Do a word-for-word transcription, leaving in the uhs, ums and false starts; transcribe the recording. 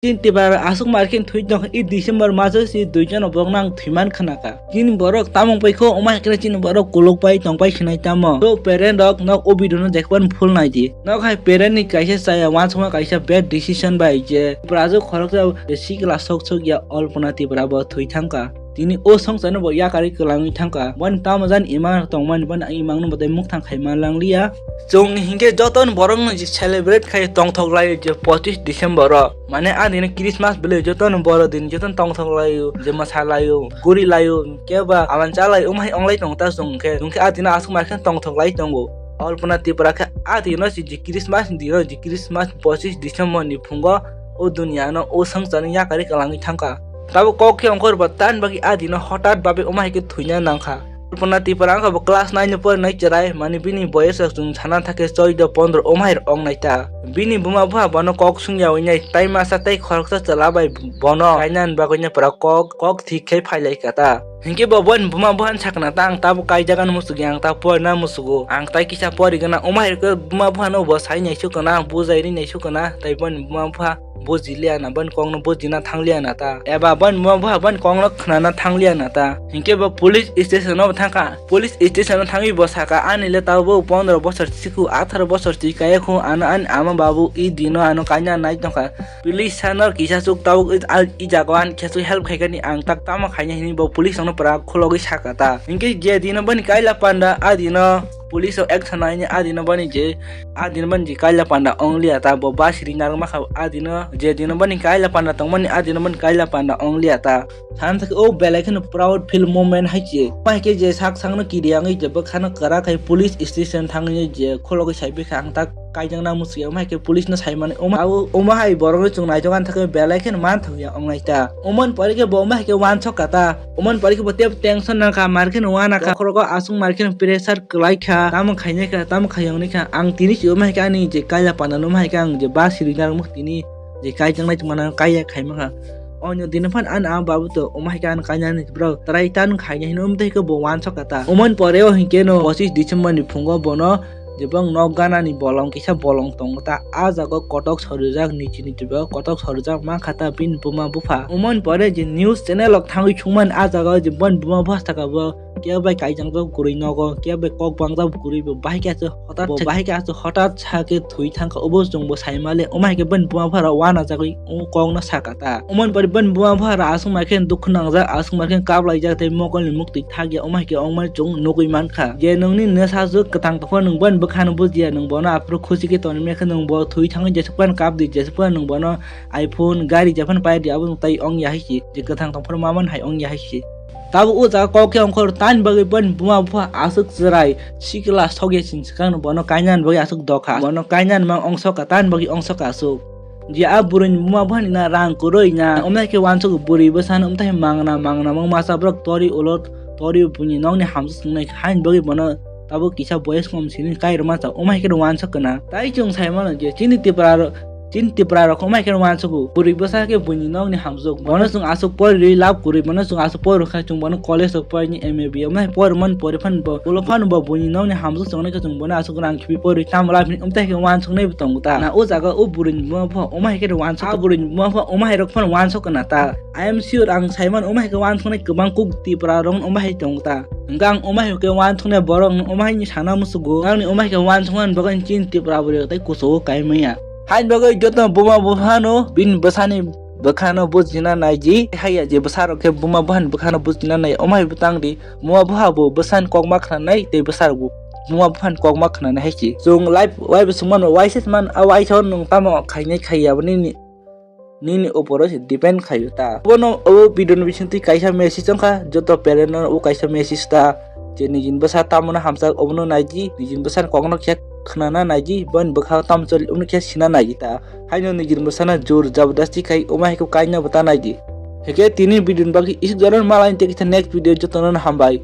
Chini tipra aswk mar khe thwi tong kha, i December maso si dui jona borok nang thwi man khna kha. Chini borok tamung pai kho, omo hai khe chini borok kuluk pai tong pai sinai tamo. To parent rok nok o video no jekpan full nai di. Nok hai parent ni kaisa chaya wansukma kaisa bad decision bai je tipra aswk khoroksa je sikla sok sok ya Alpana Tripura bo thwi thang kha. Tini o songchar no bo yakarwi kwlangwi thang kha. Boni tamo jani imang tongmani boni imang no bo tei mukthang khai man lang liya. Chwng hinkhe joto ni borok no je celebrate khai tongthok lai je pochis December o. Mane a dino Christmas belai joto ni boro din joto ni tongthok lai o, je mwsa lai o, guri lai o, kebo alan cha lai o, omo hai ong lai tong ta chwng khe. Chwng khe a dino aswk mar khe tongthok lai tongo. Alpana Tripura khe a dino si je Christmas ni dino je Christmas pochis December ni phungo o duniya no o songchar no yakarwi kwlangwi thang kha. Tabuk kok khe ongkhor bo tan bagwi a dino hotat babe omo hai khe thwina nang kha. Alpana Tripura wngkha bo class nine ni porinai chwrai, mani bini boyes rok chwng sana thakhe choido pondro omo hai rok ong nai ta. Bini buma bupha bono kok sung yaui nai, tai masa tei khoroksa chwla bai bono kainani bagwi no pura kok, kok thik khe phai lai kha ta. Hinkhe bo boni buma bupha no sakna ta, ang tabuk kai jaga no muchugwi ang ta porina muchugo, ang tai kisa pori gana, omo hai rok buma bupha no bo sai nai sukana, bujai ri nai sukana, tai boni buma bupha buji liya na, boni kok no bujina thang liya na ta, eba boni buma bupha boni kok no khnana thang liya na ta. Hinkhe bo police station o thang kha, police station o thangwi bo saka, ani le tabuk pondro bosor sikhu, atharo bosor si kaya khu, ano ani ama babu i dino ano kaina nai tong kha. Police sano kisa chuk tabuk i, a, i jaga o ani kisa chuk help khai kani ang tak tamo khaina hini bo police rok no pura khulogwi saka ta. Hinkhe je dino boni kaila panda a dino police rok action naini a dino boni je a dino boni je kaila panda ong liya ta bo bus ri narwk ma kha a dino je dino boni kaila panda tongmani a dino boni kaila panda ong liya ta. Sana thakhe o belai kheno proud feel moment hai se. Omo hai khe je sak sakno kiri yangwi je bwkhano kwrak khai police station thangwi je khulogwi sai bikha ang tak kaijakna muchungya. Omo hai khe police no sai mani. Omo, abo, omo hai borok no chwng naitokna thakhe belai kheno manthokya wngnai ta. Omo ni pore khe bo omo hai khe wansok kha ta. Omo ni pore khe bo tebo tension nang kha, mar kheno wana kha. Bokhorogo aswk mar kheno pressure kwlai kha. Tamo khainai kha, tamo khaiya wngnai kha. Ang tini se omo hai khe ani je kaila panda no omo hai khe ang je bus ri narwk tini je kaijaknai tongmani kaiya khaima kha. Onyo dino phan ani ama babu to omo hai khe ani kainani borok try tan khaina hino, omo tei khe bo wansok kha ta. Omo ni pore o hinkhe no pochis December ni phungo bono jebang nok gana ni bolong kisa bolong tongo ta. A jaga kotok sorijak nichi nichi bo kotok sorijak mankha ta bini buma bupha. Omo ni pore je news channel rok thangwi sungmani a jaga o je boni buma bupha saka bo kebo bai kaijakjak kwrwi nogo, kebo bai kok bangjak kwrwi bo bahai khe aswk hotat bo bahai khe aswk hotat sa khe thwi thang kha, obo chwng bo sai male. Omo hai khe bini buma bupha rok uanajagwi o kok no saka ta. Omo ni pore bini buma bupha rok aswk mai khe dukhu nangjak, aswk mai khe kap laijak tei mokol ni muktwi thak ya, omo hai khe ongmani chwng nugwi man kha. Je nwngni nwsa swk kwthang tongphano nwng boni bwkha no bujiya, nwng bono aphuru khusi khe tonwi manya khe nwng bo thwi thangwi jesuk phano kap di, jesuk phano nwng bono iPhone, gari jephano pai di, abo nwng tai ong ya hai se, je kwthang tongphano ma man hai ong ya hai se. Tabuk o jaga kok khe ongkhor tani bagwi boni buma bupha aswk chwrai sikla sokya sini swkang no bono kainani bagwi aswk dokha, bono kainani mang ongsoka tani bagwi ongsoka aswk. Je a bwrwi ni buma bupha ni na rang kwrwi na, omo hai khe wansuk bwrwi bwsa no omtai mangna mangna mang masa borok tori ulo tori buini nokni hamsuk swngnai haini bagwi bono tabuk kisa boyes kom sini kairwma cha omo hai khe wansuk kana. Tai chwng sai mano je chini Tripura ro-, Chini Tripura rok omo hai khe uansugo. Bwrwi bwsa khe buini nokni hamjwk. Bono chwng aswk pori rwi love kwrwi, bono chwng aswk pori rwkha chwng bono college rok porini M A B A. Omo hai pori man pori phano bo, ulo phano bo buini nokni hamjwk chongnai khe chwng bono aswk rang khibi pori tamo love ni omtai khe uansuknai bo tongo ta. Na o jaga o bwrwini buma bupha omo hai khe uansuk, a bwrwini buma bupha omo hai rok phano uansuk kana ta. I am sure ang sai mano omo hai khe uansuknai kwbang kuk Tripura rok omo hai tongo ta. Hwnkhe ang omo hai khe uansuknai borok omo hai ni sana musugo. Ang ni omo hai khe uansukmani bagwi chini Tripura bwrwi rok tei kuchugo kai manya. Haini bagwi joto buma buphano bini bwsani bwkhano bujina naidi. Haiya je bwsarok khe buma buphani bwkhano bujina nai, omo hai bwtang di buma bupha bo bwsani kok ma khnanai tei bwsarok bo buma buphani kok ma khnanai hai se. Chwng life waibo swngmano, waisa se man, a waisa o nwng tamo khainai khaiya bo nini, nini opor o se depend khaio ta. Bono o video ni bisingtwi kaisa message wngkha, joto parent no o kaisa message ta. Je nijini bwsa tamoni hamjak omono naidi, nijini bwsani kokno khe khnana naidi, boni bwkha o tamo choli omono khe sina naidi ta. Haino nijini bwsano jor jabardasti khai omo hai khe kaina bo ta naidi. Hwnkhe tini video ni bagwi isuk jorano malai tei kisa next video jotono hambai.